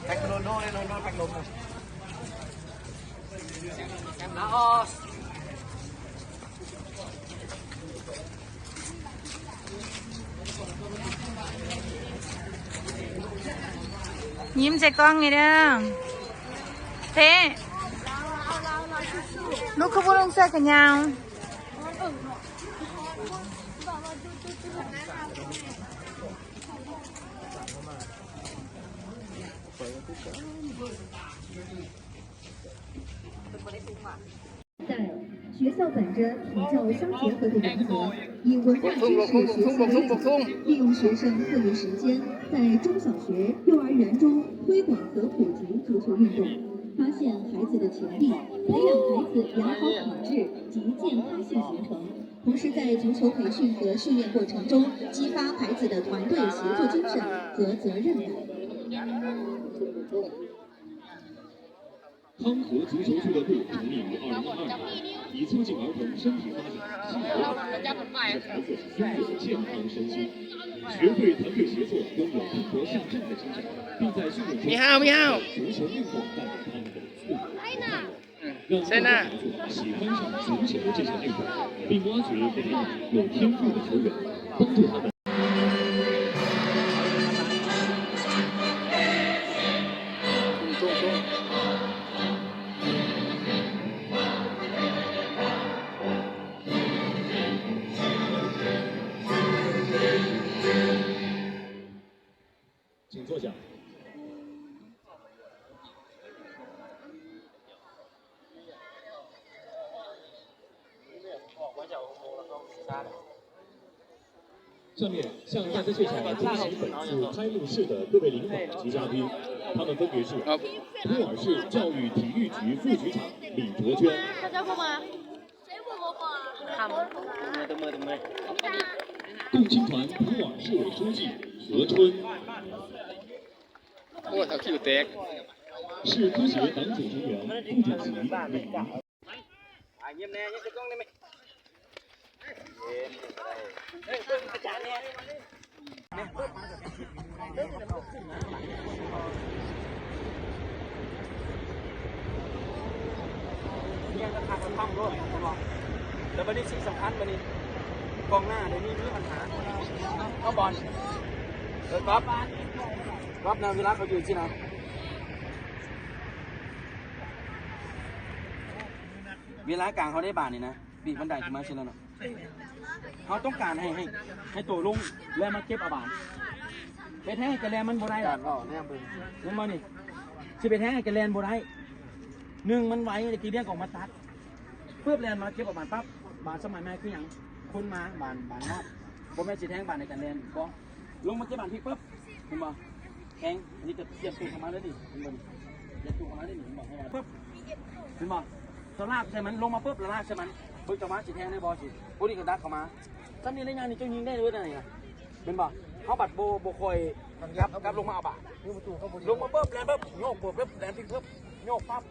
Pèk Ronaldo, Ronaldo, pèk Ronaldo. ຍິ້ມໃສ່ກ້ອງນີ້ເດີ ເພ. ລູກຄືບໍ່ລົງເສື້ອແຂນຍາວ? 在学校本着体教相结合的原则，以文化知识学习为主，利用学生课余时间，在中小学、幼儿园中推广和普及足球运动，发现孩子的潜力，培养孩子良好品质及健康性行程，同时在足球培训和训练过程中，激发孩子的团队协作精神和责任感。 康和足球俱乐部成立于二零一二年，以促进儿童身体发展、性格发展，使孩子拥有健康身心，学会团队协作，拥有拼搏向上的精神，并在训练中给足球运动带给他们的自我快乐。 让更多孩子喜欢上足球这项运动，并挖掘和培养有天赋的球员，帮助他们。请坐下。 下面，向大家介绍出席本次开幕式的各位领导及嘉宾，他们分别是普洱市教育体育局副局长李卓娟。 共青团普洱市委书记何春。 ໂອ້ຍ ເອົາຄິ້ວແຕກ 市科协党组成员副主席李 ແລ້ວບັດນີ້ສິ່ງສຳຄັນ ບັດນີ້ກອງໜ້າດຽວນີ້ມີບັນຫາ ເອົາບອນ ເອີ ກອບ ກອບນະ ເວລາເຂົາຢືນຊີ້ນະ ເວລາກາງເຮົາໄດ້ບານນີ້ນະ ປີກມັນໄດຂຶ້ນມາຊີ້ແລ້ວເນາະ. ເຮົາຕ້ອງການໃຫ້ ໃຫ້ ໃຫ້ໂຕລົງ ແລ້ວມາເກັບເອົາບານ. ໄປແທງໃຫ້ກະແລນມັນບໍ່ໄດ້ ການເວົ້າແນມເບິ່ງ ແມ່ນບໍ່ນີ້? ຊິໄປແທງໃຫ້ກະແລນບໍ່ໄດ້. ໜຶ່ງ ມັນໄວ ຕະກີ້ບຽງກອງມາຕັດ ປຶບ ແລນມາເກັບເອົາບານປັບ. ບານສະໄໝໃໝ່ຄືຫຍັງ? ຄົນມາ ບານ ບານນອກ ບໍ່ແມ່ນຊິແທງບານໃນການແລນ ບໍ່ ລົງມາເກັບບານພີ້ປຶບ ເຫັນບໍ່? ແທງ ອັນນີ້ກໍຕຽມຕົວເຂົ້າມາເລີຍນີ້ ເຫັນບໍ່ນີ້? ຕຽມຕົວເຂົ້າມາເລີຍນີ້ ເຫັນບໍ່? ໃຫ້ວ່າປຶບ ເຫັນບໍ່? ສະລາກໃສ່ມັນ ລົງມາປຶບ ລະລາກໃສ່ມັນ ເບິ່ງຈັງຫວະຊິແທງໄດ້ບໍ່ ຊິ ໂອ້ ນີ້ກໍດັກເຂົ້າມາ ຊ່ຳນີ້ໄລຍະນີ້ເຈົ້າຍິງໄດ້ເລີຍນະ ນີ້ນະ ເຫັນບໍ່? ເຮົາບັດບໍ່ ບໍ່ຄ່ອຍກັບ ກັບລົງມາເອົາບານ ລົງມາປຶບ ແລນປຶບ ໂຍກປຶບ ແລນພີ້ປຶບ ໂຍກປັບ